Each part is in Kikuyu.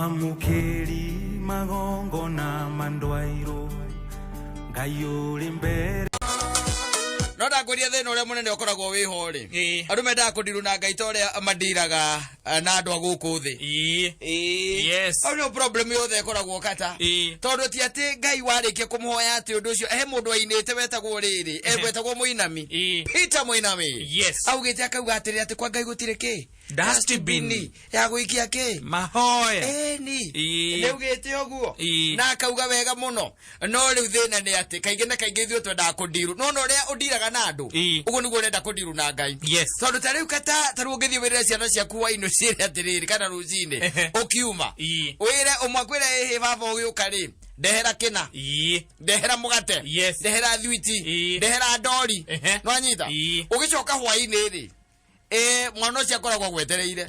Mwamũkĩri magongona mandwairwo Ngai ũrĩ mbere. No ndakwĩria thĩna ũrĩa mũnene ũkoragwo wĩho rĩ, andũ mendaga kũndirwo na Ngai ta ũrĩa mandiraga na andũ a gũkũ thĩ. Hau nĩho problem yothe ĩkoragwo kata. Tondũ ti atĩ Ngai warĩkia kũmũhoya atĩ ũndũ ũcio, he mũndũ ainĩte wetagwo rĩrĩ, wetagwo Mũinami. Peter Mũinami. Augĩte akauga atĩrĩ atĩ kwa Ngai gũtirĩ kĩ? Dustbin. Ya gũikia kĩ? Mahoya. Ĩni. Ĩĩ. Nĩ augĩte ũguo. Ĩĩ. Na akauga wega mũno. No rĩu thĩna nĩ atĩ kaingĩ na kaingĩ ithuĩ twendaga kũndiru. No na ũrĩa ũndiraga na andũ, Ĩĩ. ũguo nĩguo ũrenda kũndiru na Ngai. Tondũ ta rĩu kata ta rĩu ũngĩthiĩ wĩrĩre ciana ciaku hwainĩ ũciĩre atĩrĩrĩ kana rũcinĩ ũkiuma. Wĩre ũmwe akwĩre ĩhĩ baba ũgĩũka rĩ, ndehera kĩna. Ndehera mũgate. Ndehera thwiti. Ndehera ndori. Nĩwanyita? Ũgĩcoka hwainĩ rĩ, mwana ũcio akoragwo agwetereire.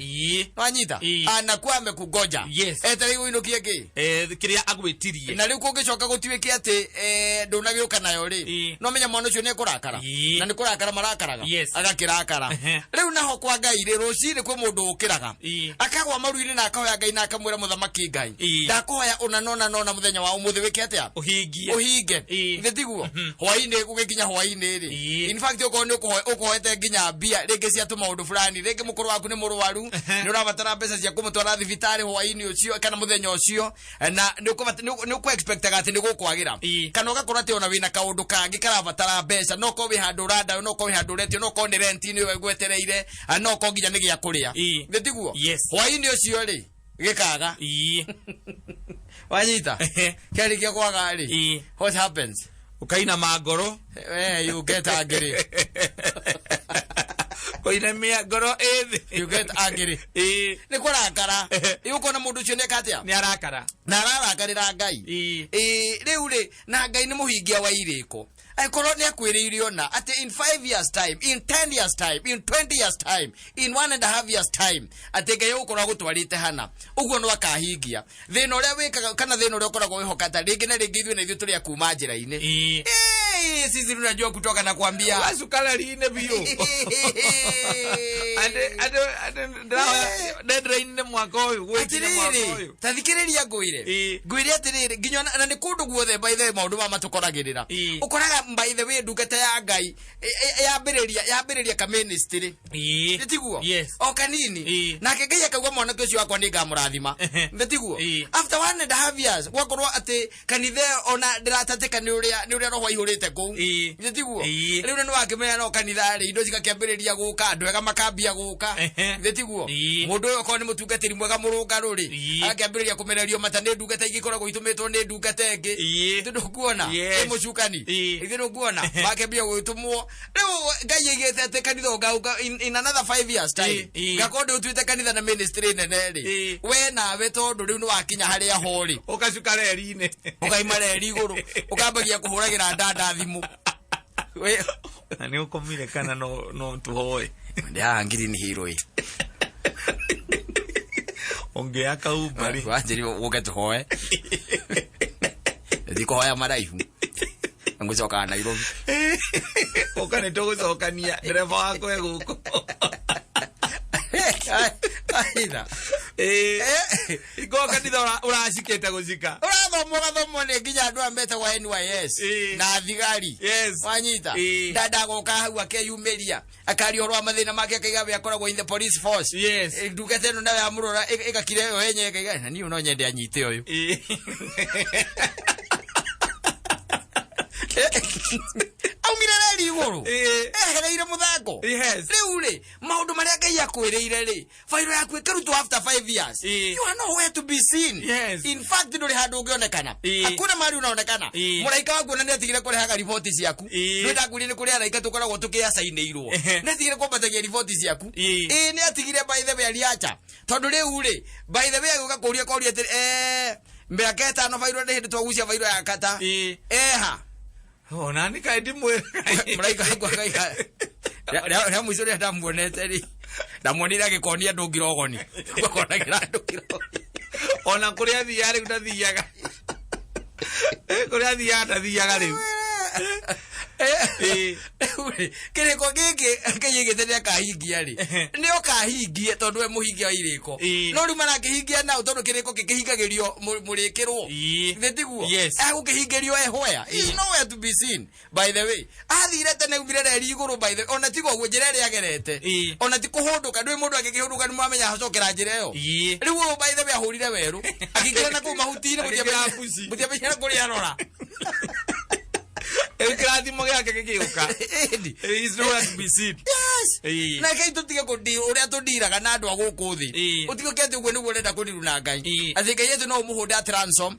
Nwanyita? Anakuwa amekungoja. Etereire ũinũkie kĩ? Kĩrĩa agwĩtirie. Na rĩu kũngĩcoka gũtuĩke atĩ ndũnagĩũka nayo rĩ, no menya mwana ũcio nĩ ekũrakara. Na nĩ kũrakara marakaraga. Agakĩrakara. Rĩu naho kwa Ngai rĩ, rũcinĩ kwĩ mũndũ ũkĩraga. Akagwa maru-inĩ na akahoya Ngai na akamwĩra mũthamaki Ngai. Ndakũhoya ũna nona nona mũthenya wa ũmũthĩ wĩke atĩa? Ũhingie. Ũhinge. Githĩ tiguo? Hwainĩ gũgĩkinya hwainĩ rĩ. In fact okorwo nĩ ũkũhoete nginya mbia rĩngĩ cia tũmaũndũ fulani, rĩngĩ mũkũrũ waku nĩ mũrwaru, nĩ ũrabatara mbeca cia kũmũtwara thibitarĩ hwainĩ ũcio kana mũthenya ũcio, na nĩ nĩ ũkũ-expectaga atĩ nĩ gũkwagĩra. Kana ũgakorwo atĩ ona wĩna kaũndũ kangĩ karabatara mbeca, no ũkorwo wĩ handũ ũrandaywo, no ũkorwo wĩ handũ ũretio, no ũkorwo nĩ rent nĩyo ĩgwetereire, no ũkorwo nginya nĩ gĩa kũrĩa. Githĩ tiguo? Hwainĩ ũcio rĩ, gĩkaga. Wanyita? Kĩarĩkia kwaga rĩ, what happens? Ũkainama ngoro. You get angry. Kũinamia ngoro ĩ thĩ. You get angry. Nĩ kũrakara. Ũkona mũndũ ũcio nĩ eka atĩa? Nĩ arakara. Na ararakarĩra Ngai. Rĩu rĩ, na Ngai nĩ mũhingia wa irĩko. Angĩkorwo nĩ akwĩrĩire ona atĩ in 5 years time, in 10 years time, in 20 years time, in 1.5 years time, atĩ Ngai egũkorwo agũtwarĩte hana, ũguo no akahingia. Thĩna ũrĩa wĩkaga kana thĩna ũrĩa ũkoragwo wĩhokata rĩngĩ na rĩngĩ ithuĩ na ithuĩ tũrĩ a kuma njĩra-inĩ. Sisi tunajua kutoka na kuambia. Wacuka reri-inĩ biũ. Andũ, andũ, andũ, ndĩrahoya deadline nĩ mwaka ũyũ, gwĩkinya mwaka Atĩrĩrĩ, ũyũ. ta thikĩrĩria ngwĩre. Ngwĩre atĩrĩrĩ, nginya na nĩ kũndũ guothe by the way maũndũ maya matũkoragĩrĩra. Ũkoraga by the way ndungata ya Ngai, yambĩrĩria ka ministry. Nĩ tiguo? O kanini. Nake Ngai akauga mwanake ũcio wakwa nĩ ngamũrathima. Nĩ tiguo? After 1.5 years, gwakorwo atĩ kanitha ĩyo ona ndĩratatĩka nĩ ũrĩa roho aihũrĩte kũu. Nĩ tiguo? Rĩu nĩ wakĩmenya no kanitha rĩ, indo cigakĩambĩrĩria gũka, andũ ega makambia gũka. Nĩ tiguo? Mũndũ ũyũ okorwo nĩ mũtungatĩri mwega mũrũngarũ rĩ, agakĩambĩrĩria kũmererio mata nĩ ndungata ingĩ ikoragwo itũmĩtwo nĩ ndungata ĩngĩ. Ithuĩ ndũkuona? Nĩ mũcukani. Ithuĩ ndũkuona? Makĩambia gũgĩtũmwo. Rĩu Ngai aigĩte atĩ kanitha ũngauka in another 5 years time. Ngakorwo ndĩũtuĩte kanitha na ministry nene rĩ. We nawe tondũ rĩu nĩwakinya harĩa ho rĩ. Ũgacuka reri-inĩ. Ũkaima reri igũrũ. Ũkambagia kũhũragĩra ndanda thimũ. We Na nĩ ũkomire kana no tũhoe? Ndĩ haha Green Hill ĩ. Ũngĩaka Uber rĩ. Wanjĩrire ũke tũhoe. Thiĩ kũhoya maraihu. Ngũcokaga Nairobi. Ũka nĩ tũgũcokania ndereba wakwa e gũkũ. Aitha. Iko kanitha ũracikĩte gũcika. Ũrathoma ũgathomwo nĩ nginya andũ aya metagwo NYS na thigari. Wanyita? Ndanda agoka hau akeyumĩria akaria ũhoro wa mathĩna make akaiga we akoragwo in the police force. Ndungata ĩno nayo yamũrora ĩgakira ĩyo yenyewe ĩkaiga na niĩ no nyende anyite ũyũ. Aumire reri igũrũ. Ehereire mũthako. Rĩu rĩ, maũndũ marĩa Ngai akwĩrĩire rĩ, fairo yaku ĩkĩrutwo after 5 years. You are nowhere to be seen. In fact ndũrĩ handũ ũngĩonekana. Hakuna mahali unaonekana. Mũraika waku ona nĩatigire kũrehaga riboti ciaku. Nĩndakwĩrire nĩ kũrĩ araika tũkoragwo tũkĩacainĩirwo. Nĩatigire kwambatagia riboti ciaku. Nĩatigire by the way aliacha. Tondũ rĩu rĩ, by the way agĩũka kũria koria atĩrĩ, mĩaka ĩtano bairũ nĩ hĩndĩ twagucia bairũ ya kata. Eha. Ona nĩ kaĩ ndimwĩra. Mũraika wakwa akaiga, rĩa mũico rĩrĩa ndamuonete rĩ, ndamuonire agĩkonia andũ ngirogoni. Akonagĩra andũ ngirogoni. Ona kũrĩa athiaga rĩu ndathiaga. Kũrĩa athiaga ndathiaga rĩu. Rĩu rĩ, kĩrĩko gĩkĩ Ngai aigĩte nĩ akahingia rĩ, nĩ ũkahingie tondũ we mũhingia wa irĩko. No rĩu marakĩhingia nao tondũ kĩrĩko kĩkĩhingagĩrio mũrĩkĩrwo. Githĩ tiguo? Yes. Egũkĩhingĩrio e where? He is nowhere to be seen. By the way, athire tene aumire reri igũrũ by the way, ona tiga ũguo njĩra ĩrĩa agerete. Ona ti kũhũndũka, ndũĩ mũndũ angĩkĩhũndũka nĩ mwamenya acokera njĩra ĩyo. Rĩu ũyũ by the way ahũrire werũ, akĩingĩra na kũu mahuti-inĩ, Akĩingĩra mbuci. mũtiamenyire kũrĩa arora. Rĩu kĩrathimo gĩake gĩgĩũka. Ĩni. He is nowhere to be seen. Yes. Na reke tũtige kũndi ũrĩa tũndiraga na andũ a gũkũ thĩ. Ũtige atĩ ũguo nĩguo ũrenda kũndiru na Ngai. Atĩ Ngai atĩ no ũmũhũnde at ransom.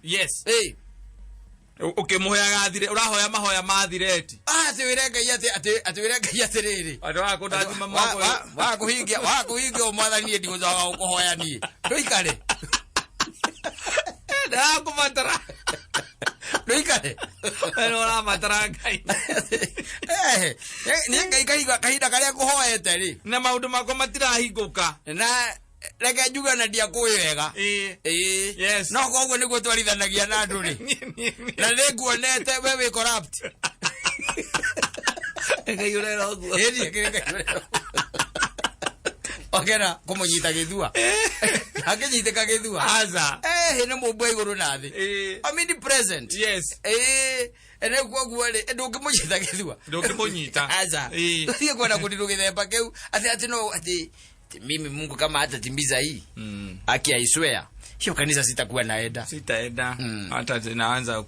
Ũkĩmũhoyaga thire, ũrahoya mahoya ma thireti. Ah, atĩ wĩre Ngai atĩ atĩ atĩ wĩre Ngai atĩrĩrĩ. Andũ aya kũndathima moko. Wa kũhingia wa kũhingia ũyũ mwathani niĩ ndigũcoka gũkũhoya niĩ. Ndũikare. Ndĩrakũbatara. Ndũikare. We nĩ ũrabatara Ngai. Nĩ Ngai kahinda karĩa ngũhoete rĩ. Na maũndũ makwa matirahingũka. Na reke njuge na ndiakũĩ wega. Ĩĩ. No koguo nĩguo twarithanagia na andũ rĩ. Na nĩ nguonete we wĩ corrupt. Ngai ũrera ũguo. Ĩĩ, nĩ Ngai ũrera. Okera kũmũnyita gĩthua. Akĩnyitĩka gĩthua. Aca. Nĩ mũmbi wa igũrũ na thĩ. Omnipresent. Rĩu koguo rĩ, ndũngĩmũnyita gĩthua. Ndũngĩmũnyita. Aca. Tũthiĩ kuona kũndirũ gĩthemba kĩu atĩ atĩ no atĩ atĩ mimi Mungu kama hatatimiza hii. Aki I swear. Hiyo kanisa sitakuwa naenda. Sitaenda. Hata zinaanza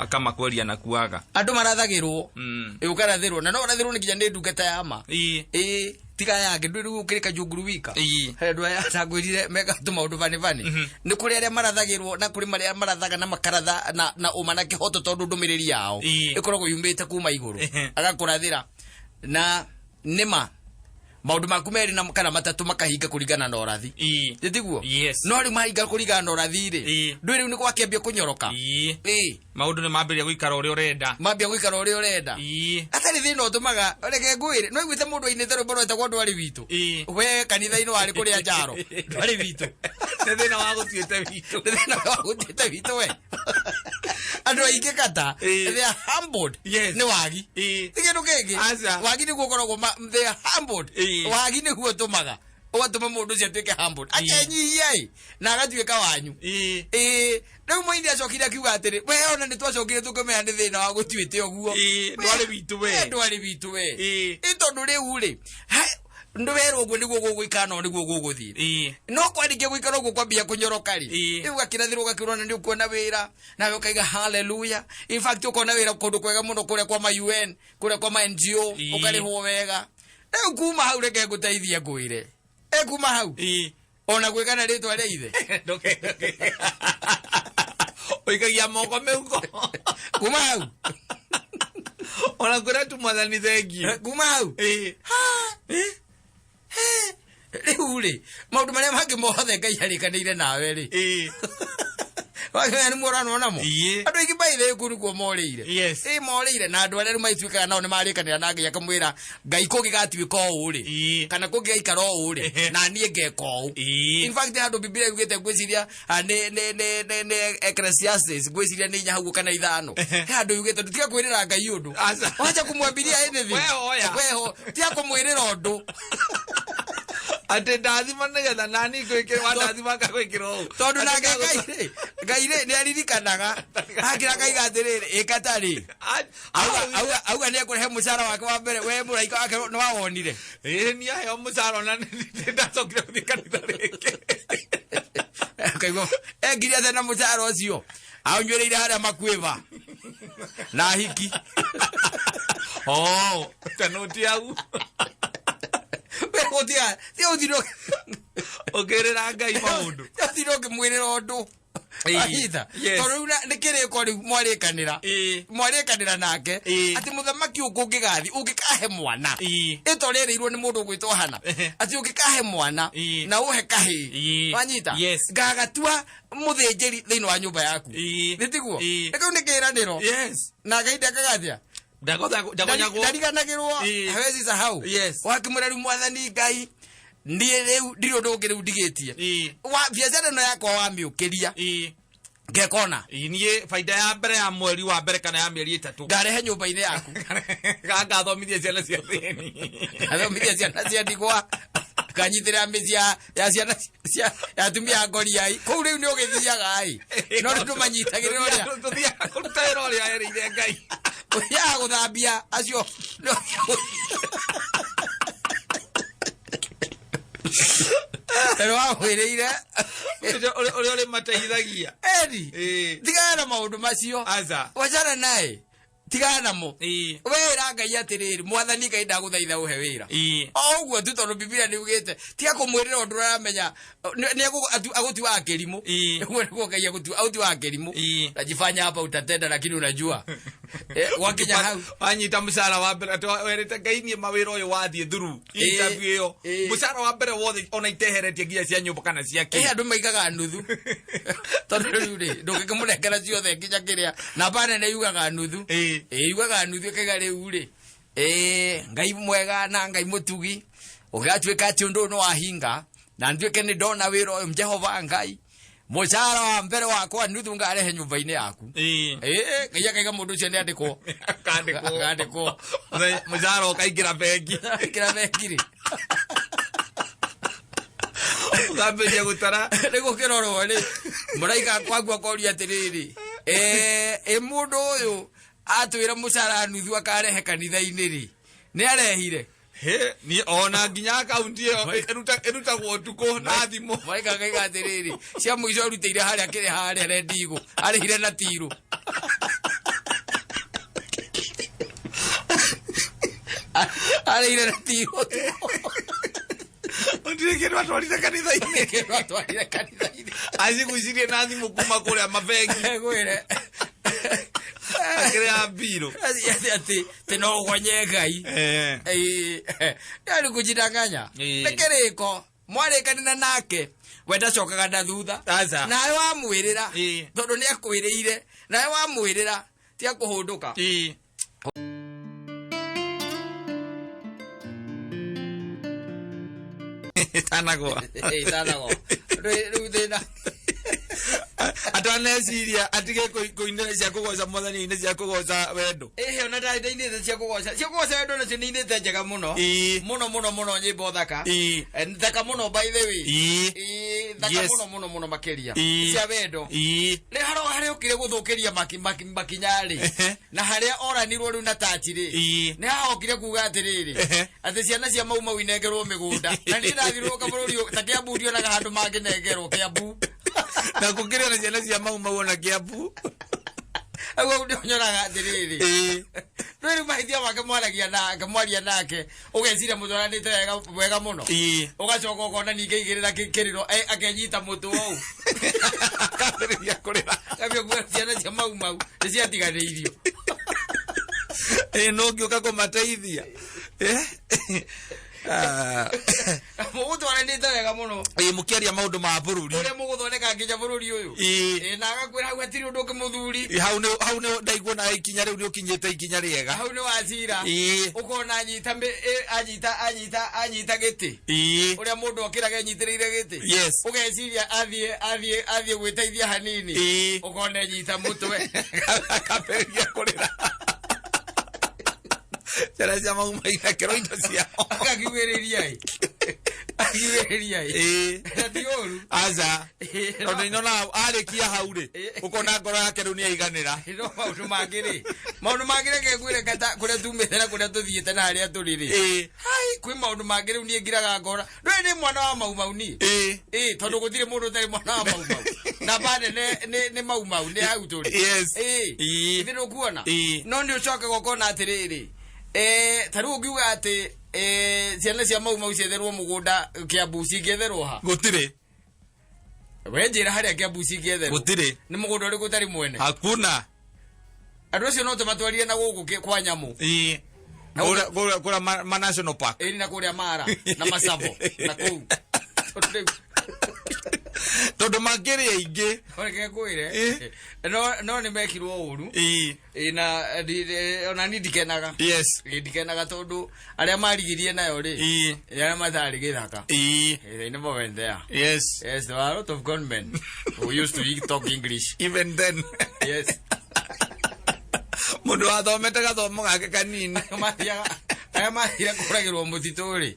kama kweli anakuaga. Andũ marathagĩrwo. Ĩ, ũkarathĩrwo. Na no ũrathĩrwo nĩ nginya nĩ ndungata ya ma. Ĩ, tiga yake, ndũĩ rĩu ũkĩrĩ kajunguru wika. He andũ aya tangwĩrire meka tũmaũndũ bani bani. Nĩ kũrĩ arĩa marathagĩrwo na kũrĩ marĩa marathaga na makaratha na ũma na kĩhoto tondũ ndũmĩrĩri yao ĩkoragwo yumĩte kuma igũrũ. Agakũrathĩra. Na nĩma maũndũ maku merĩ na kana matatũ makahinga kũringana na ũrathi. Nĩ tiguo? Yes. No rĩu mahinga kũringana na ũrathi rĩ, ndũĩ rĩu nĩ gwakĩambia kũnyoroka. Maũndũ nĩ mambĩrĩria gũikara ũrĩa ũrenda. Mambia gũikara ũrĩa ũrenda. Atarĩ thĩna ũtũmaga, reke ngwĩre, no iguĩte mũndũ ainĩte rwĩmbo rwetagwo ndwari witũ. We kanitha-inĩ warĩ kũrĩa Njaro. Ndwari witũ. Nĩ thĩna wa gũtuĩte witũ. Nĩ thĩna wa gũtuĩte witũ we. Andũ aingĩ kata, they are humbled. Nĩ wagi. Ti kĩndũ kĩngĩ. Aca. Wagi nĩguo ũkoragwo they are humbled. Wagi nĩguo ũtũmaga. Ũgatũma mũndũ ũcio atuĩke humbled. Akenyihia ĩ, na agatuĩka wanyu. Rĩu mũini acokire akiuga atĩrĩ, we ona nĩ twacokire tũkĩmenya nĩ thĩna wa gũtuĩte ũguo. Ndwarĩ witũ we. Ndwarĩ witũ we. Tondũ rĩu rĩ, ndũwerwo ũguo nĩguo gũgũikara no nĩguo gũgũthiĩ. No kwarĩkia gũikara ũguo kwambia kũnyoroka rĩ, rĩu ũgakĩrathĩrwo ũgakĩrwo na nĩ ũkuona wĩra, nawe ũkaiga hallelujah. In fact ũkona wĩra kũndũ kwega mũno kũrĩa kwa ma UN, kũrĩa kwa ma NGO, ũkarĩhwo wega. Rĩu kuma hau reke ngũteithie ngwĩre. Kuma hau. Ona gwĩka na rĩtwa rĩa ithe. Ũikagia moko mĩhuko. Kuma hau. Ona kwĩra tu mwathani thengiũ. Kuma hau. Ha. Rĩu rĩ, maũndũ marĩa mangĩ mothe Ngai arĩkanĩire nawe rĩ. Wakĩmenya nĩ muorano namo. Andũ aingĩ by the way kũu nĩkuo morĩire. Morĩire na andũ arĩa rĩu maituĩkaga nao nĩ marĩkanĩra na Ngai akamwĩra Ngai kũngĩgatuĩka ũũ rĩ, kana kũngĩgaikara ũũ rĩ, na niĩ ngeka ũũ. In fact handũ Biblia yugĩte ngwĩciria, nĩ Ecclesiastes, ngwĩciria nĩ inya hau kana ithano. He handũ yugĩte tiga kwĩrĩra Ngai ũndũ. Aca. Wacha kũmwambiria anything. We hoya. We ho, tiga kũmwĩrĩra ũndũ. Atĩ ndathima nĩgetha nani ngwĩkĩra, wandathima ngagwĩkĩra ũũ. Tondũ Atĩ nake ngagũta- Ngai rĩ, Ngai rĩ, nĩ aririkanaga. Akĩra Ngai atĩrĩrĩ, ĩka tarĩ. Auga nĩ ekũrehe mũcara wake wa mbere, we mũraika wake nĩ wawonire. Ĩĩ, nĩ aheo mũcara ona nĩ ndacokire gũthiĩ kanitha rĩngĩ. Ũkaigua, ekire atĩa na mũcara ũcio? Aũnyuĩrĩire harĩa makuĩba. Na hiki. Oh, ta noti hau. We gũtiga, tiga gũtinda Ũkĩrĩra Ngai maũndũ. Tiga gũtinda ũkĩmwĩrĩra ũndũ. Ahitha. Tondũ rĩu nĩ kĩrĩko rĩu mwarĩkanĩra. Mwarĩkanĩra nake. Atĩ mũthamaki ũyũ kũngĩgathiĩ, ũngĩkahe mwana. Ĩtorĩrĩirwo nĩ mũndũ ũgwĩtwo Hana. Atĩ ũngĩkahe mwana, na ũhe kahĩĩ. Wanyita? Ngagatua mũthĩnjĩri thĩinĩ wa nyũmba yaku. Nĩ tiguo? Kĩu nĩ kĩĩranĩro. Na Ngai ndekaga atĩa? Ndagonyagwo. Ndariganagĩrwo. Hawezi sahau. Wakĩmwĩra rĩu mwathani Ngai, niĩ rĩu ndirĩ ũndũ ũngĩ rĩu ndigĩtie. Wa biacara ĩno yakwa wamĩũkĩria. Ngekona. Niĩ baida ya mbere ya mweri wa mbere kana ya mĩeri 3 ngarehe nyũmba-inĩ yaku. Ngathomithia ciana cia thĩni. Ngathomithia ciana cia ndigwa. Nganyitĩrĩra mĩciĩ ya ciana cia ya atumia a ngoriai. Kũu rĩu nĩ ũgĩthiaga ĩ. No nĩ tũmanyitagĩrĩra ũrĩa. Tũthiaga kũruta wĩra ũrĩa erĩire Ngai. Ũthiaga gũthambia acio. Tondũ wamwĩrĩire. Ũrĩa ũrĩmateithagia. Eni. Ĩĩ. Tigana na maũndũ macio. Aca. Wachana naye. Tigana namo. Ĩĩ. Wĩra Ngai atĩrĩrĩ, mwathani Ngai ndagũthaitha ũhe wĩra. Ĩĩ. O ũguo tu tondũ Bibilia nĩ ugĩte tiga kũmwĩrĩra ũndũ ũramenya nĩ agũtuaga kĩrimũ. Ĩĩ. Ũguo nĩguo Ngai agũtuaga kĩrimũ. Ĩĩ. Najifanya hapa utatenda lakini unajua. Wakinya hau. Wanyita mũcara wa mbere atĩ werĩte Ngai niĩ mawĩra ũyũ wathiĩ through interview ĩyo. Ĩĩ. Mũcara wa mbere wothe ona iteheretie nginya cia nyũmba kana cia kĩ. Andũ maigaga nuthu. Tondũ rĩu rĩ, ndũngĩkĩmũnengera ciothe nginya kĩrĩa. Namba nene yugaga nuthu. Ĩĩ. Yugaga nuthu ĩkaiga rĩu rĩ. Ngai mwega na Ngai mũtugi. Ũgatuĩka atĩ ũndũ ũyũ nĩ wahinga na nduĩke nĩ ndona wĩra ũyũ Jehova Ngai. Mũcara wa mbere wakwa nuthu ngarehe nyũmba-inĩ yaku. Ĩĩ. Ngai akaiga mũndũ ũcio nĩ andĩkwo. Akandĩkwo. Akandĩkwo. Mũcara ũkaingĩra bengi. Ingĩra bengi rĩ. Ũkambĩrĩria gũtara. Nĩ gũkĩrorwo rĩ. Mũraika kwaku akoria atĩrĩrĩ. Mũndũ ũyũ atwĩra mũcara nuthu akarehe kanitha-inĩ rĩ. Nĩ arehire. He, ni ona nginya akaunti ĩyo ĩrutagwo ũtukũ na thimũ. Mũraika akaiga atĩrĩrĩ, cia mũico arutĩire harĩa kĩrĩ harĩa rendigũ. Arĩhire na tirũ. Arĩhire na tirũ. Gũtirĩ kĩndũ atwarire kanitha-inĩ. Kĩndũ atwarire kanitha-inĩ. Acigucirie na thimũ kuma kũrĩa mabengi. Ngwĩre. Akĩrĩha mbirũ. Atĩ atĩ no ũgonye Ngai. Yaani kujidanganya. Ĩĩ. Nĩ kĩrĩko. Mwarĩkanĩra nake we ndacokaga na thutha. Aca. Nawe wamwĩrĩra. Ĩĩ. Tondũ nĩ akwĩrĩire. Nawe wamwĩrĩra ti akũhũndũka. Ĩĩ. Itanagwa. Itanagwa. Rĩu thĩna. Ataneciria atige kũinĩra cia kũgoca mwathani aine cia kũgoca wendo. Ĩhĩ ona ndainĩte cia kũgoca. Cia kũgoca wendo nacio nĩ inĩte njega mũno. Ĩĩ. Mũno mũno mũno nyĩmbo thaka. Ĩĩ. Thaka mũno by the way. Ĩĩ. Ĩĩ, thaka Yes. mũno mũno mũno makĩria. Ĩĩ. Cia wendo. Ĩĩ. Rĩ harĩa harĩa ũkire gũthũkĩria makinya rĩ. Na harĩa oranirwo rĩu na tachi rĩ. Ĩĩ. Nĩ hahokire kuga atĩrĩrĩ. Atĩ ciana cia Mau Mau inengerwo mĩgũnda. Na niĩ ndathiũrũrũka bũrũri ũyũ, ta Kĩambu ndionaga handũ mangĩnengerwo Kĩambu. Na gũkĩrĩ ona ciana cia Mau Mau ona Kĩambu. Ũguo nĩ nyonaga atĩrĩrĩ. Ĩĩ. Rĩu rĩu mahĩtia make mwaragia nake, mwaria nake, ũgeciria mũtwaranĩte wega mũno. Ĩĩ. Ũgacoka ũkona ningĩ aigĩrĩra kĩrĩro, akenyita mũtwe ũũ. Akambĩrĩria kũrĩra. Akambia kuga ciana cia Mau Mau nĩ ciatiganĩirio. Ĩĩ, no ngĩũka kũmateithia. Mũgũtwaranĩte wega mũno. Ĩĩ, mũkĩaria maũndũ ma bũrũri. Ũrĩa mũgũthondeka nginya bũrũri ũyũ. Ĩĩ. Ĩĩ, na agakwĩra hau hatirĩ ũndũ ũngĩ mũthuri. Ĩĩ, hau nĩ, hau nĩ ndaigua na ikinya rĩu nĩ ũkinyĩte ikinya rĩega. Hau nĩ wacira. Ĩĩ. Ũkona anyita anyita, anyita, anyita gĩtĩ. Ĩĩ. Ũrĩa mũndũ okĩraga enyitĩrĩire gĩtĩ. Yes. Ũgeciria athiĩ gwĩteithia hanini. Ĩĩ. Ũkona enyita mũtwe. Akambĩrĩria kũrĩra. Ciana cia Mau Mau inakĩrwo indo ciao. Akakiugĩrĩria ĩ. Akiugĩrĩria ĩ. Ĩĩ. Na ti ũru. Aca. Ĩĩ, Tondũ nĩnyonaga arĩkia hau rĩ, Ĩĩ. ũkona ngoro yake rĩu nĩaiganĩra. No maũndũ mangĩ rĩ, maũndũ mangĩ reke ngwĩre kata kũrĩa tumĩte na kũrĩa tũthiĩte na harĩa tũrĩ rĩ. Ĩĩ. Hai, kwĩ maũndũ mangĩ rĩu niĩ ngiraga ngora. Ndũĩ nĩ mwana wa Mau Mau niĩ? Ĩĩ. Ĩĩ, tondũ gũtirĩ mũndũ ũtarĩ mwana wa Mau Mau. Namba nene nĩ Mau Mau, nĩ hau tũrĩ. Yes. Ĩĩ. Ĩĩ. Ithe ndũkuona? Ĩĩ. No nĩ ũcokaga ũkona atĩrĩrĩ, ta rĩu ũngiuga atĩ, ciana cia Mau Mau cietherwo mũgũnda Kĩambu cingĩetherwo ha? Gũtirĩ. We njĩra harĩa Kĩambu cingĩetherwo. Gũtirĩ. Nĩ mũgũnda ũrĩkũ ũtarĩ mwene? Hakuna. Andũ acio no tũmatwarire na gũkũ kwa nyamũ. Ĩĩ. Na Kũrĩa, kũrĩa, kũrĩa ma National Park. Ĩĩ, na kũrĩa Mara, na Masabo, na kũu. Tondũ rĩu Tondũ makĩrĩ aingĩ. Reke ngwĩre. Eh. No nĩ mekirwo ũru. Ĩĩ. Ĩ, na ona ni ndikenaga. Yes. Ĩ, ndikenaga tondũ arĩa marigirie nayo rĩ, Ĩĩ. nĩ arĩa matarĩ gĩthaka. Ĩĩ. They never went there. Yes. Yes, there were a lot of gunmen who used to talk English. Even then. Yes. Mũndũ wathomete gathomo gake kanini. Mathiaga arĩa mathire kũragĩrwo mũtitũ rĩ,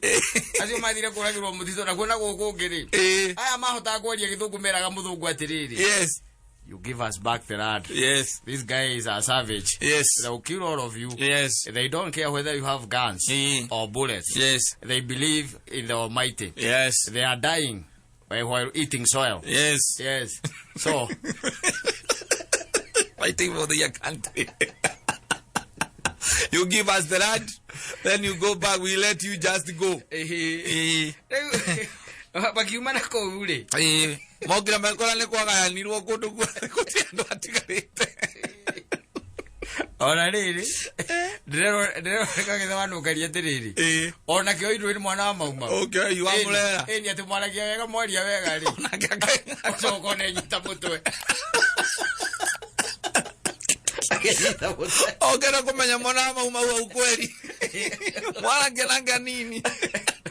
acio mathire kũragĩrwo mũtitũ nakuo na gũkũ ũngĩ rĩ, Ĩĩ. aya mahotaga kwaria gĩthũngũ meraga mũthũngũ atĩrĩrĩ, Yes. you give us back the land. Yes. This guy is a savage. Yes. They will kill all of you. Yes. They don't care whether you have guns Ĩĩ. or bullets. Yes. They believe in the Almighty. Yes. They are dying while eating soil. Yes. Yes. So, Fighting for the country. You give us the land, then you go back, we let you just go. Ĩĩ. Ĩĩ. Makiuma na kũu rĩ, Ĩĩ. Mokĩra mekora nĩ kwagayanirwo kũndũ guothe gũtirĩ andũ atigarĩte. Ona rĩrĩ ndĩrerwo kagetha wanũngaria atĩrĩrĩ, Ĩĩ. ona kĩo indo nĩ mwana wa Maumau. Okay, wa Mũrera. Ĩni atĩ mwaragia wega, mwaria wega rĩ, Onake ũcoka ũnenyita mũtwe. Akĩnyita mũtwe. Okera kũmenya mwana wa Maumau au kweri. Mwarangia na nganini.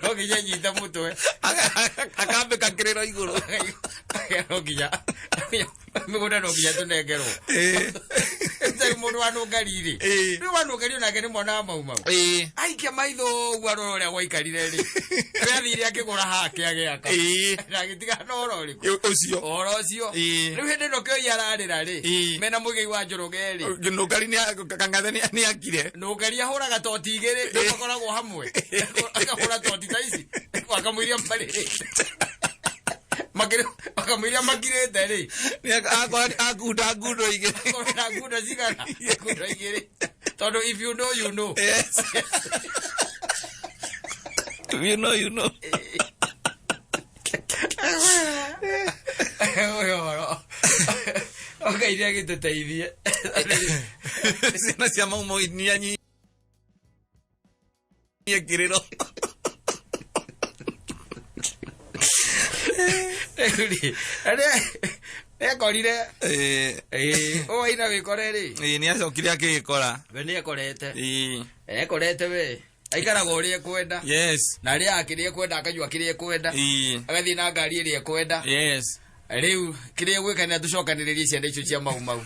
No nginya nyita mũtwe. Akambĩka kĩrĩro igũrũ. No nginya mĩgũnda no nginya tũnengerwo. Ĩĩ. Tarĩ mũndũ wa nũngari rĩ, Ĩĩ. rĩu wa nũngari onake nĩ mwana wa Maumau. Ĩĩ. Aikia maitho ũguo arora ũrĩa gwaikarire rĩ, we athire akĩgũra hake agĩaka Ĩĩ. na agĩtigana na ũhoro ũrĩkũ? Ũcio. Ũhoro ũcio. Ĩĩ. Rĩu hĩndĩ ĩno kĩoi ararĩra rĩ, Ĩĩ. mena mũigai wa Njoroge rĩ, Nũngari nĩ Kang'athe nĩ akire. Nũngari ahũraga toti igĩrĩ, nĩ makoragwo hamwe, akahũra toti ta ici akamũiria marĩrĩte, akamũiria makirĩte rĩ, Nĩ akora akunda ngundo igĩrĩ. akorwo na ngundo cigana? Ngundo igĩrĩ, tondũ if you know, you know. Yes. If you know, you know. Ũyũ ũhoro Ngai nĩ agĩtũteithie. Ciana cia Maumau nĩ anyihie kĩrĩro. Rĩu rĩ, ekorire Ĩĩ. ũũ aina wĩkore rĩ, Ĩĩ, nĩ acokire akĩgĩkora. we nĩ ekorete. Ĩĩ. Ekorete we aikaraga ũrĩa ekwenda, Yes. na arĩaga kĩrĩa ekwenda, akanyua kĩrĩa ekwenda, Ĩĩ. agathiĩ na ngari ĩrĩa ekwenda. Yes. Rĩu kĩrĩa gwĩka nĩ atũcokanĩrĩrie ciana icio cia Maumau,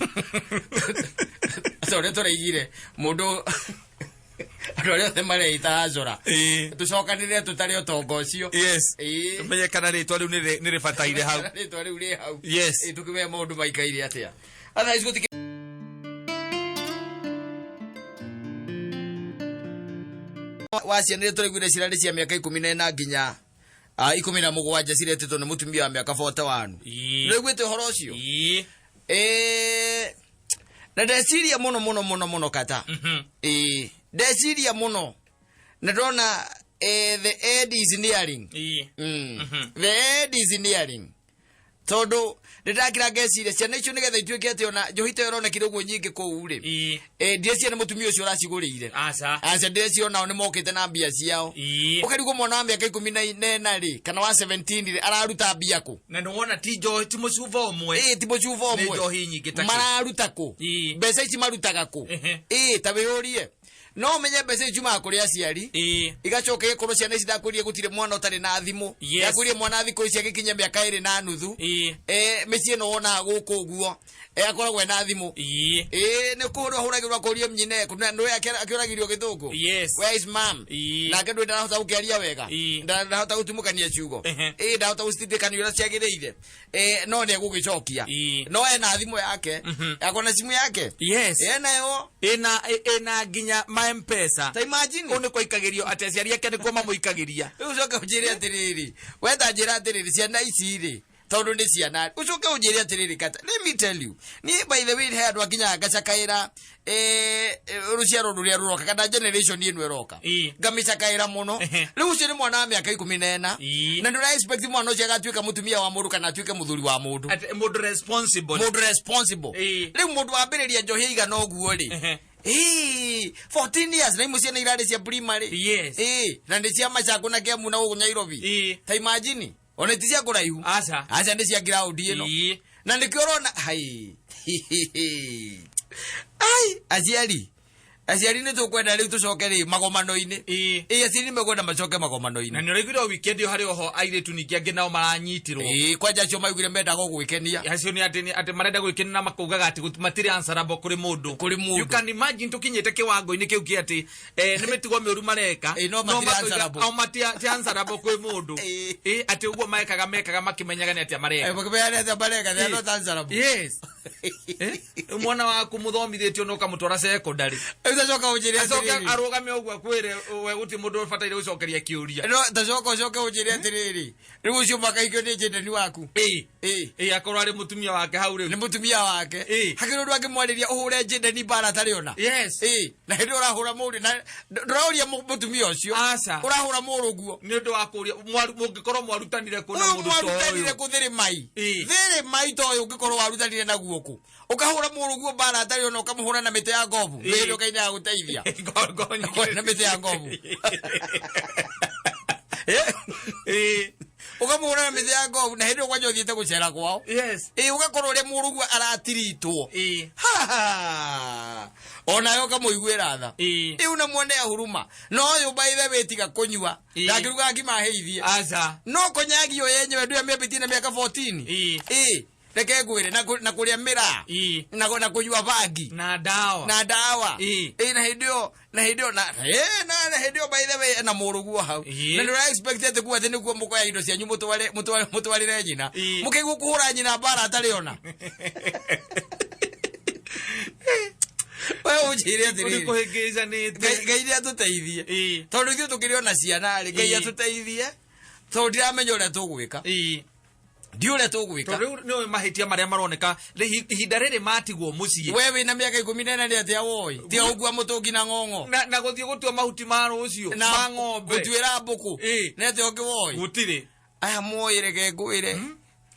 ta ũrĩa tũraigire mũndũ andũ arĩa othe mareita njora, Ĩĩ. tũcokanĩrĩre tũtare ũtonga ũcio. Yes. Ĩĩ. Tumenye kana rĩtwa rĩu nĩ rĩbataire hau. Rĩtwa rĩu rĩ hau. Yes. Ĩĩ, tũkĩmenye maũndũ maikaire atĩa. Otherwise gũtikĩ wa ciana iria tũraiguire cirarĩ cia mĩaka 14 nginya 17 ciretĩtwo nĩ mũtumia wa mĩaka 41. Ĩĩ. Nĩũiguĩte ũhoro ũcio? Ĩĩ. Ĩĩ, na ndeciria mũno mũno mũno mũno kata. Ĩĩ, ndeciria mũno na ndona the end is nearing. Ĩĩ. The end is nearing, tondũ ndĩndakĩra ngeciria ciana icio nĩgetha ituĩke atĩ ona njohi ta ĩyo ĩronekire ũguo nyingĩ kũu rĩ, Ĩĩ. Ndĩreciria nĩ mũtumia ũcio ũracigũrĩire. Aca. Aca, ndĩreciria onao nĩ mokĩte na mbia ciao. Ĩĩ. Ũkarigwo mwana wa mĩaka 14 rĩ, kana wa 17 rĩ, araruta mbia kũ? Na nĩ wona ti njohi, ti mũcuba ũmwe. Ĩĩ, ti mũcuba Nĩ ũmwe. njohi nyingĩ ta kĩ. Mararuta kũ? Ĩĩ. Mbeca ici marutaga kũ? Ehe. Ĩĩ, ta wĩyũrie, no ũmenye mbeca ici ciumaga kũrĩ aciari, Ĩĩ. igacoka igakorwo ciana ici ndakwĩrire gũtirĩ mwana ũtarĩ na thimũ. Yes. Ndakwĩrire mwana thikũ ici agĩkinyia mĩaka 2.5, Ĩĩ. mĩciĩ ĩno wonaga gũkũ ũguo, akoragwo ena thimũ. Ĩĩ. Ĩĩ, nĩ kũhũrwo ahũragĩrwo akũrio nyine nĩwe akĩũragĩrio gĩthũngũ. Yes. Where is mom? Ĩĩ. Nake ndũĩ ndarahota gũkĩaria wega. Ĩĩ. Ndarahota gũtumũkania ciugo. Ehe. Ĩĩ, ndarahota gũcitindĩkania ũrĩa ciagĩrĩire. No nĩ egũgĩcokia. Ĩĩ. No ena thimũ yake, akona simu yake. Yes. Enayo. Ĩna nginya ma M-Pesa. Ta imagine. Kũu nĩ kwaikagĩrio atĩ aciari ake nĩkuo mamũikagĩria. Rĩu ũcoke ũnjĩre atĩrĩrĩ, wenda njĩra atĩrĩrĩ, ciana ici rĩ, tondũ nĩ ciana, ũcoke ũnjĩre atĩrĩrĩ kata, let me tell you, niĩ by the way he andũ akinyaga ngacakaĩra rũciaro rũrĩa rũroka kana generation ĩno ĩroka. Ĩĩ. Ngamĩcakaĩra mũno. Ehe. Rĩu ũcio nĩ mwana wa mĩaka 14. Ĩĩ. Na ndũra expect mwana ũcio agatuĩka mũtumia wa mũndũ kana atuĩke mũthuri wa mũndũ. Atĩ mũndũ responsible. Mũndũ responsible. Ĩĩ. Rĩu mũndũ wambĩrĩria njohi ĩigana ũguo rĩ, Ehe. Ĩĩ, 14 years, na imwe ciana irarĩ cia primary. Yes. Ĩĩ, na nĩ cia Machakũ na Kiambu na gũkũ Nairobi. Ĩĩ. Ta imagine. Ona ti cia kũraihu. Aca. Aca, nĩ cia ground ĩno. Na nĩkĩo ũrona hai ai aciari nĩ tũkwenda rĩu tũcoke rĩ magomano-inĩ. Ĩ, aciari nĩ mekwenda macoke Na magomano-inĩ. nĩ ũraiguire o weekend ĩyo harĩ oho airĩtu ningĩ angĩ nao maranyitirwo. Ĩ, kwanja acio maugire mendaga gwĩkenia. Acio nĩ atĩ marenda gwĩkenia na makaugaga atĩ matirĩ answerable kũrĩ mũndũ. Kũrĩ mũndũ. You can imagine tũkinyĩte kĩwango-inĩ kĩu kĩa atĩ nĩ mĩtugo mĩũru mareka. Ĩ, no matirĩ makoiga, answerable. o ti answerable kwĩ mũndũ. Ĩ, atĩ ũguo mekaga makĩmenyaga nĩ atĩa mareka. Makĩmenya atĩa mareka? They are not answerable. Yes. Mwana waku mũthomithĩtio na ũkamũtwara secondary, Rĩu tacoka ũnjĩre acoke atĩrĩrĩ. Arũgame ũguo akwĩre we gũtirĩ mũndũ ũbataire gũcokeria kĩũria. No tacoka ũcoke ũnjĩre atĩrĩrĩ, rĩu ũcio makaikio nĩ njendani waku. Ĩ. Ĩ, akorwo arĩ mũtumia wake hau Nĩ rĩu. Mũtumia wake. Hakĩrĩ ũndũ angĩmwarĩria ũhũre njendani mbara atarĩ ona. Ĩ, na hĩndĩ ĩyo ũrahũra mũrĩ na ndũraũria mũtumia ũcio. Aca. Ũrahũra mũrũguo. Nĩ ũndũ wa kũria mũngĩkorwo mwarutanire kũ na Ũyũ mũndũ ta mwarutanire ũyũ? kũ thĩrĩ mai? Thĩrĩ mai ta ũyũ ũngĩkorwo warutanire naguo kũ, ũkahũra mũrũguo mbara atarĩ ona, ũkamũhũra na mĩtĩ ya ngobu? Thĩrĩ ũkaine ya gũteithia na mĩtĩ ya ngobu. Ũkamũhũra na mĩtĩ ya ngobu na hĩndĩ ĩyo kwanja ũthiĩte gũcera kwao. Ĩ, ũgakorwo ũrĩa mũrũguo aratiritwo. Ha! Onawe ũkamũiguĩra tha. Ĩ, unamuonea huruma. No ũyũ by the way, tiga kũnyua, ndangĩruga ngima heithie. Aca. No kũnyagi yo yenyewe ndu yamĩambĩtie na mĩaka 14. Ĩ, reke ngwĩre na kũrĩa mĩraa na kũnyua bangi Na ndawa. Na ndawa. Ĩ, na hĩndĩ ĩyo na ĩ, na hĩndĩ ĩyo by the way na mũrũguo hau. Na nĩ ũra expect atĩ kuo atĩ nĩguo mũkoya indo cianyu mũtwarĩre nyina. Mũkĩigua kũhũra nyina mbara atarĩ ona. We ũnjĩre Ũrĩ atĩrĩrĩ, kũhĩngĩcanĩte. Ngai nĩ atũteithie, tondũ ithuĩ tũkĩrĩ ona ciana rĩ, Ngai atũteithie, tondũ ndiramenya ũrĩa tũgwĩka. Ndi ũrĩa tũgwĩka. Tondũ rĩu nĩũĩ mahĩtia marĩa maroneka ihinda rĩrĩ matigwo mũciĩ. We wĩna mĩaka 14 nĩ atĩa woi tiga gũkua mũtũngi na ng'ong'o? Na gũthiĩ gũtua mahuti ma rũciũ Na ma ng'ombe. Gũtuĩra mbũkũ. Nĩ atĩa ũngĩ woi? Gũtirĩ. Aya moĩ, reke ngwĩre.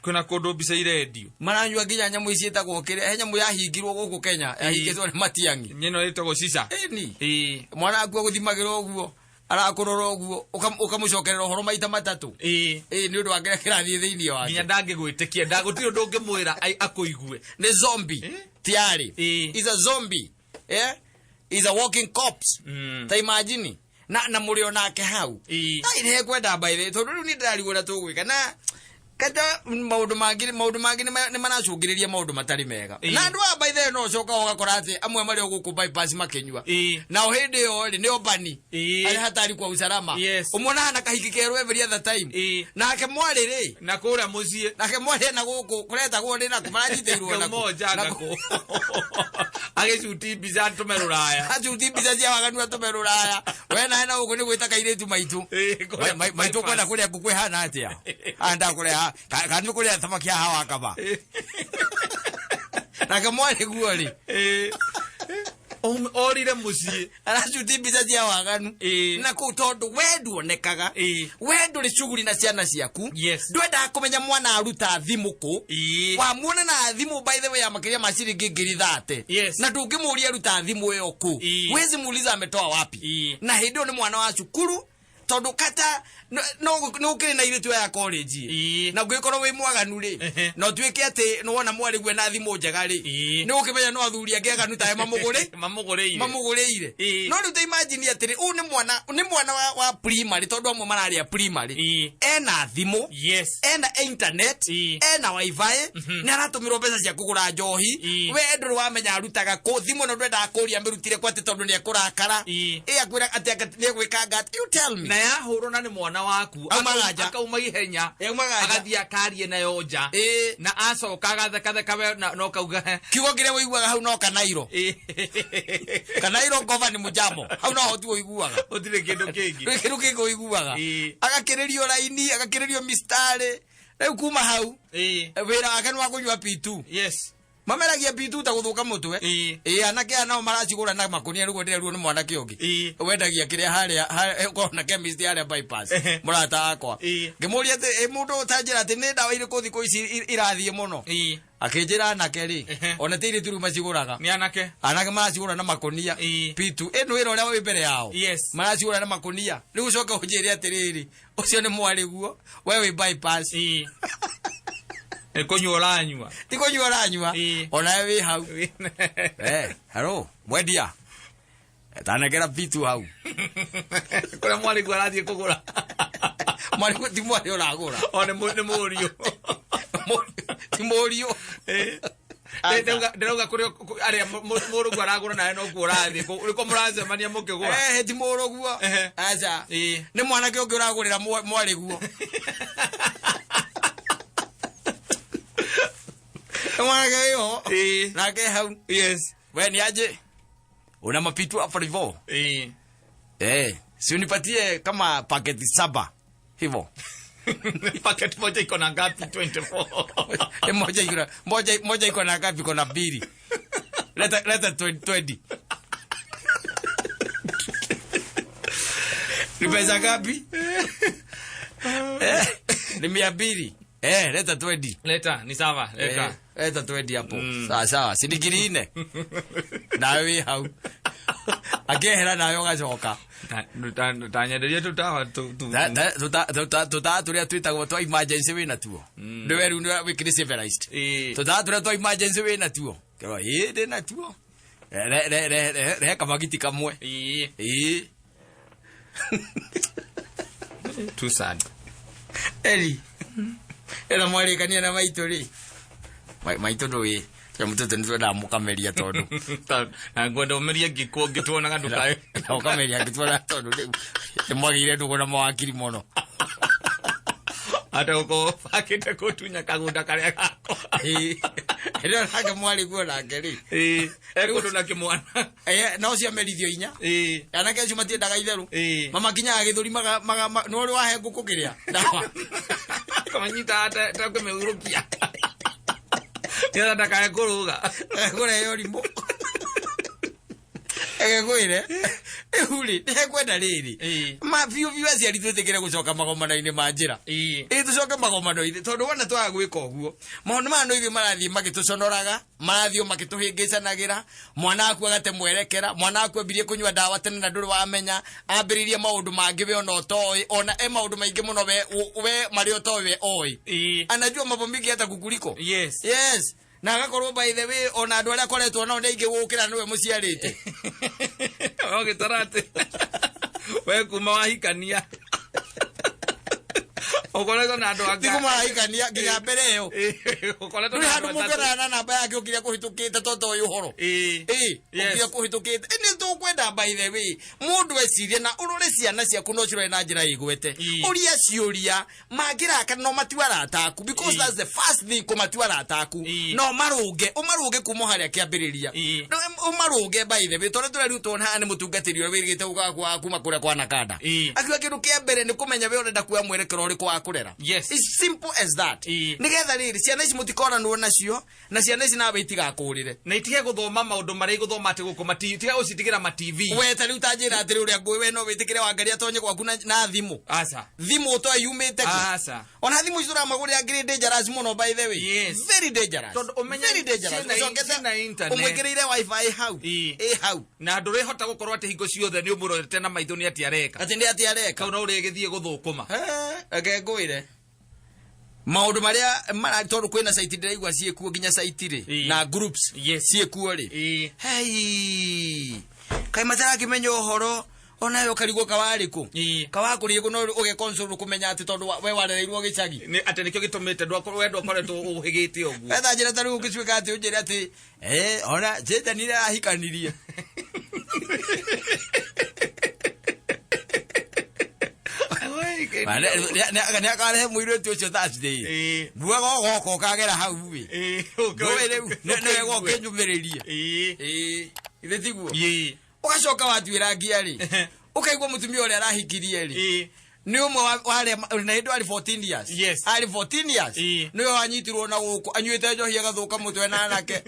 Kwĩna kũndũ mbica irendio. Maranyua nginya nyamũ ici ĩtagwo kĩrĩa, he nyamũ yahingirwo gũkũ Kenya, yahingĩtwo nĩ Matiang'i. Nyeno ĩtagwo cica. Ĩni. Mwana akua gũthimagĩra ũguo, arakũrora ũguo, ũkamũcokerera ũhoro maita matatũ. Ĩ, nĩ ũndũ wa kĩrĩa kĩrathiĩ thĩinĩ Nginya wake. Ndangĩgwĩtĩkia, gũtirĩ ũndũ ũngĩmwĩra akũigue. Nĩ zombie tiari. Is a zombie, eh, is a walking corpse. Ta imagine na mũrĩ onake hau. Ai, nĩ kwenda by the way, tondũ rĩu nĩ ndĩrarigwo ũrĩa tũgwĩka na kata maũndũ mangĩ nĩ maracũngĩrĩria maũndũ matarĩ mega. Na andũ aya by the way no ũcoka ũgakora atĩ amwe marĩ o gũkũ bypass makĩnyua. Nao hĩndĩ ĩyo rĩ nĩ obani arĩ hatari kwa usalama. Ũmwona hana kahiki kerũ every other time. Nake mwarĩ rĩ Na kũrĩa mũciĩ. Nake mwarĩ na gũkũ kũretagwo nĩ naku maranyitĩirwo naku. Moja nako agĩcuti mbica atũme rũraya. Acuti mbica cia waganu atũme rũraya. We nawe na gũkũ nĩ gwĩta kairĩtu maitũ. Kũrĩa Maitũ kwenda kũrĩa ngũkũ ĩhana atĩa anda kũrĩa kana nĩ kũrĩa thamaki haha wakaba. Nake mwarĩ guo rĩ Orire mũciĩ. Aracuti mbica cia waganu na kũu, tondũ we nduonekaga. We ndũrĩ cuguri na ciana ciaku. Ndwendaga kũmenya mwana aruta thimũ kũ. Wamuona na thimũ by the way ya makĩria ma ciringi 30,000. Na ndũngĩmũria aruta thimũ ĩyo kũ. Wezi muuliza ametoa wapi. Na hĩndĩ ĩyo nĩ mwana wa cukuru, tondũ kata no no ũkĩrĩ na irĩtu ya college. Na ũngĩkorwo wĩ mwaganu rĩ, na ũtuĩke atĩ nĩwona mwarĩ guo na thimũ njega rĩ, nĩ ũkĩmenya no athuri angĩ aganu tawe mamũgũrĩ Mamũgũrĩire. Mamũgũrĩire. No rĩu ta imagine atĩrĩ, ũyũ nĩ mwana wa primary, tondũ amwe mararĩa primary. Ena thimũ, ena internet, ena wifi, nĩ aratũmĩrwo mbeca cia kũgũra njohi. We ndũrĩ wamenya arutaga kũ thimũ ĩno, ndwendaga kũria mĩrutire kwa atĩ, tondũ nĩ ekũrakara. Ĩ, akwĩra atĩ nĩ egwĩkanga atĩ, you tell me. Na yahũrwo na nĩ mwana waku, Aumaga nja. Akauma ihenya. Aumaga nja. Agathiĩ akarie nayo nja. Na acoka agathekatheka we na ũkauga Kiugo kĩrĩa ũiguaga hau no kanairo. Kanairo ngova nĩ mũjamo hau no hotu ũiguaga. Gũtirĩ kĩndũ kĩngĩ. Ndũrĩ kĩndũ kĩngĩ ũiguaga. Agakĩrĩrio raini, agakĩrĩrio mistari, rĩu kuma hau wĩra wake nĩ wa kũnyua P2. Mameragia P2 ta gũthũka mũtwe. Ĩĩ. Ĩĩ, anake aya nao maracigũra na makũnia rĩu ndĩreruo nĩ mwanake ũngĩ. Ĩĩ. Wendagia kĩrĩa harĩa ũkoragwo na chemist harĩa bypass. Ehe. Mũrata wakwa. Ĩĩ. Ngĩmũria atĩ ĩ mũndũ ũtanjĩra atĩ nĩ ndawa irĩkũ thikũ ici irathiĩ mũno. Ĩĩ. Akĩnjĩra anake rĩ, Ehe. ona ti airĩtu rĩu macigũraga. Nĩ anake. Anake maracigũra na makũnia. Ĩĩ. P2 ĩno wĩra ũrĩa wĩ mbere yao. Yes. Maracigũra na makũnia. Rĩu ũcoke ũnjĩre atĩrĩrĩ, ũcio nĩ mwarĩguo, we wĩ bypass. Ĩĩ. Nĩ kũnyua ũranyua. Ti kũnyua ũranyua. Ĩĩ. Onawe wĩ hau. Eh, hello, mwendia. Tanengera P2 hau. Kũrĩa mwarĩguo arathiĩ kũgũra. Mwarĩ ti mwarĩ ũragũra. O nĩ mũriũ. Ti mũriũ. Ĩĩ. Ndĩrauga kũrĩa arĩa mũrũguo aragũra nawe nokuo ũrathiĩ. Ũrĩkũ mũracemania mũkĩgũra. Eh, ti mũrũguo. Ehe. Aca. Ĩĩ. Nĩ mwanake ũngĩ ũragũrĩra mwarĩguo. Nĩ mwanake wĩho. Ĩĩ. Nake hau. Yes. We ni aje? Una mapitu hapo hivyo? Ĩĩ. Eh, si unipatie kama paketi 7 hivyo. Packet moja iko na ngapi? 24. Eh, moja iko na moja iko na ngapi? Iko na 2. Leta 20. Ni pesa ngapi? Eh, ni 200. Eh, leta 20. Leta, ni sawa, leta. Eh, leta 20 hapo. Sawa sawa, si ngiri 4. Nawe wĩ hau. Akĩehera nawe ũgacoka. Tanyenderie tũtawa Tũtawa tũrĩa twĩtagwo twa emergency wĩna tuo. Nĩwe rĩu nĩwe wĩkĩrĩ civilized. Ĩĩ. Tũtawa tũrĩa twa emergency wĩna tuo. Kĩrwo ĩĩ ndĩ natuo. Re re re re re kamagiti kamwe. Ĩĩ. Ĩĩ. Too sad. Eri. Ĩra mwarĩkania na maitũ rĩ. Maitũ ndũĩ. Tũrĩa mũtũtũ nĩ twendaga mũkameria tondũ. Na ngwenda ũmerie ngĩkwo ngĩtuonaga ndukae. Na ũkameria ngĩtuona tondũ rĩu nĩ mwagĩire ndũgũ na mawakiri mũno. Ata gũkorwo bakĩte gũtunya kagũnda karĩa gakwa. Ĩĩ. Ĩrĩa nake mwarĩ guo nake rĩ. Ĩĩ. Ekũndũ na kĩmwana. Eh, no ciamerithio inya. Ĩĩ. Anake acio matiendaga itherũ. Ĩĩ. Mamakinyaga gĩthũri maga nĩ ũrĩ wahe ngũkũ kĩrĩa. Ndawa. Kamanyita ta kũmĩhurũkia. Nĩgetha ndakae kũrũga. Kũreheo rimũ. Ege kwĩre. Rĩu rĩ, nĩhekwenda rĩrĩ. Ĩĩ. Ma biũ biũ aciari twĩtĩkĩre gũcoka magomano-inĩ ma njĩra. Ĩĩ. Ĩĩ tũcoke magomano-inĩ tondũ wona twaga gwĩka ũguo maũndũ maya no ithuĩ marathiĩ magĩtũconoraga, marathiĩ o magĩtũhĩngĩcanagĩra, mwana waku agate mwerekera, mwana waku ambirie kũnyua ndawa tene na ndũrĩ wamenya, ambĩrĩirie maũndũ mangĩ we ona ũtoĩ, ona e maũndũ maingĩ mũno we marĩa ũtoĩ we oĩ. Ĩĩ. Anajua mambo mingi hata kukuliko. Yes. Yes. Na agakorwo by the way ona andũ arĩa akoretwo nao nĩ aingĩ gũkĩra nĩwe mũciarĩte. Ũgĩtara atĩ we kuma wahikania ũkoretwo na andũ Ti kũmarahikania nginya mbere ĩyo. Ũkoretwo Ndũrĩ na handũ andũ atatũ. mũngĩonana na namba yake ũkĩria kũhĩtũkĩte to toĩ ũhoro. Ĩĩ. Ĩĩ, Yes. ũkĩria kũhĩtũkĩte. Ĩ nĩ tũkwenda by the way mũndũ ecirie na ũrore ciana ciaku no cirore na njĩra ĩgwete. Ĩĩ. Ũria ciũria mangĩraka no matua arata aku because Ĩĩ. that's the first thing kũmatua arata aku. Ĩĩ. No marũnge, ũmarũnge kuma harĩa kĩambĩrĩria. Ĩĩ. No, ũmarũnge by the way tondũ tũrerutwo haha nĩ mũtungatĩri ũrĩa wĩrĩgĩte gũka kuma kũrĩa kwa Nakanda. Ĩĩ. Akiuga kĩndũ kĩa mbere nĩ kũmenya we ũrenda kuoya mwerekero ũrĩkũ wa kũrera. Yes. It's simple as that. Ĩĩ. Nĩgetha rĩrĩ ciana ici mũtikoranwo nacio na ciana ici nawe itigakũrĩre. Na itige gũthoma maũndũ marĩa igũthoma atĩ gũkũ tiga gũcitigĩra ma TV. We ta rĩu ta njĩra atĩrĩ ũrĩa ngũĩ we no wĩtĩkĩre Wangari atonye gwaku na thimũ. Aca. Thimũ ũtoĩ yumĩte kũ? Aca. Ona thimũ ici tũramagũrĩra ngiri dangerous mũno by the way. Yes. Very dangerous. Tondũ ũmenye Very dangerous. Ũcokete ciĩna internet. ũmwĩkĩrĩire wifi hau. Ĩĩ. Ĩ hau. Na ndũrĩhota gũkorwo atĩ hingo ciothe nĩ ũmũrorete na maitho nĩ atĩ areka. Atĩ nĩ atĩ areka. Kau no ũrĩgĩthiĩ gũthũkũma. Reke ngwĩre maũndũ marĩa mara tondũ kwĩna site ndĩraigua ciĩkuo nginya site rĩ Ĩĩ. na groups Yes. ciĩkuo rĩ Ĩĩ. hei kaĩ matarakĩmenya ũhoro onawe ũkarigwo kawarĩ kũ Ĩĩ. kawakũrĩe kũ no ũge console kũmenya atĩ tondũ we warereirwo gĩcagi Nĩ atĩ nĩkĩo gĩtũmĩte we ndwakoretwo ũhĩgĩte ũguo. etha njĩra ta rĩu ũngĩtuĩka atĩ ũnjĩre atĩ ona njĩtanire arahikanirie. Nĩ akarehe mũirĩtu ũcio Thursday. Ĩĩ. Mbuaga ũgoka ũkagera hau ĩ. Ĩĩ. Ndũĩ rĩu nĩwe ũkĩnyumĩrĩrie. Ĩĩ. Ĩĩ. Ithe tiguo. Ĩĩ. Ũgacoka watuĩra ngia rĩ. Ũkaigua mũtumia ũrĩa arahikirie rĩ. Ĩĩ. Nĩ ũmwe wa arĩa na hĩndĩ arĩ 14 years. Yes. Arĩ 14 years. Nĩwe wanyitirwo na gũkũ anyuĩte njohi agathuka mũtwe na anake.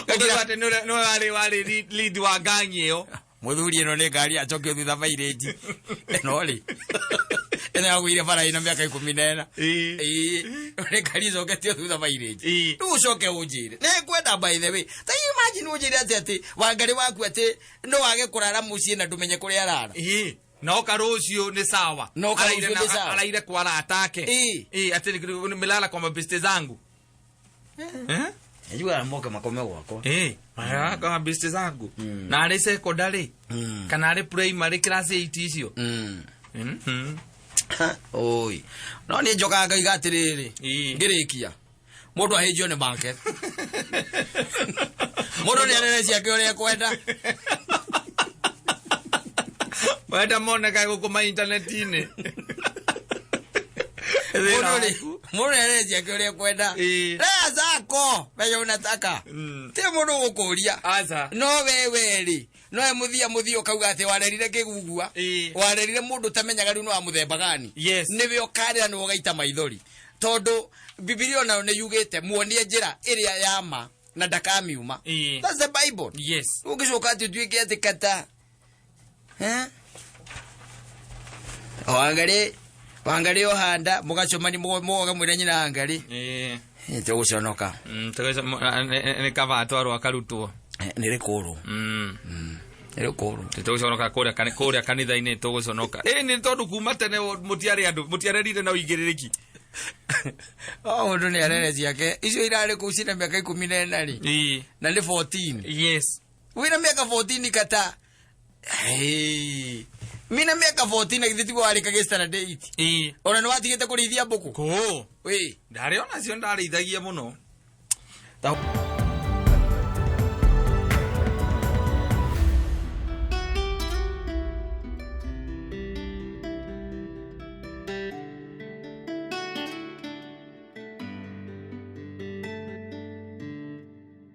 Ũkauga atĩ nĩwe warĩ lead wa gang ĩyo. Mũthuri, ĩno nĩ ngari acokio thutha mairĩnji ĩno rĩ, ĩno yagũire bara ĩna mĩaka 14. Ĩĩ, nĩ ngari ĩcoketio thutha mairĩnji. Rĩu ũcoke ũnjĩre nĩ ngwenda, by the way, ta imagine ũnjĩre atĩ Wangari waku atĩ no wage kũrara mũciĩ na ndũmenye kũrĩa arara. Ĩĩ. Na oka rũciũ nĩ sawa. Na oka Araire rũciũ nĩ sawa. Araire kwa arata ake. Ĩĩ, atĩ nimelala kwa mabeste zangu. Eh? Njugaga moke makome gwakwa. Ĩĩ, maralala kwa mabeste zangu. Na arĩ secondary kana arĩ primary class 8 icio. Oi, no nĩ njokaga ngaiga atĩrĩrĩ, ngĩrĩkia, mũndũ ahĩnjio nĩ make, mũndũ nĩ arere ciake ũrĩa ekwenda. Wenda moneka gũkũ ma intaneti-inĩ. Mũndũ nĩ arere ciake ũrĩa ekwenda. Lea zako venye unataka. Ti mũndũ gũkũria. Aca. No wewe rĩ, nowe mũthia mũthia ũkauga atĩ warerire kĩgugua. Warerire mũndũ ũtamenyaga rĩu nĩ wa mũthemba gani. Nĩwe ũkarĩra, nĩwe ũgaita maithori, tondũ Bibilia onayo nĩ yugĩte muonie njĩra ĩrĩa ya ma na ndakamiuma. That's the Bible. Ũngĩcoka atĩ ũtuĩke atĩ kata, eh? Wangari, Wangari ũhanda mũgacemani mũgoka mwĩre nyina Wangari. Tũgũconoka. Nĩ kaba atwarwo akarutwo. Nĩ rĩkũrũ. Nĩ rĩkũrũ. Tũgũconoka kũrĩa kanitha-inĩ tũgũconoka. Ĩ nĩ tondũ kuma tene mũtiarĩ andũ mũtiarerire na ũigĩrĩrĩki. O mũndũ nĩ arere ciake icio irarĩ kũu cina mĩaka 14 rĩ, na nĩ 14. Wĩna mĩaka 14 kata. Hey. Mina mĩaka 14 na githĩ tiguo warĩkagia standard 8? Ona nĩ watigĩte kũrĩithia mbũkũ? Kũ Wĩ. Ndarĩ onacio ndarĩithagia mũno. Ta-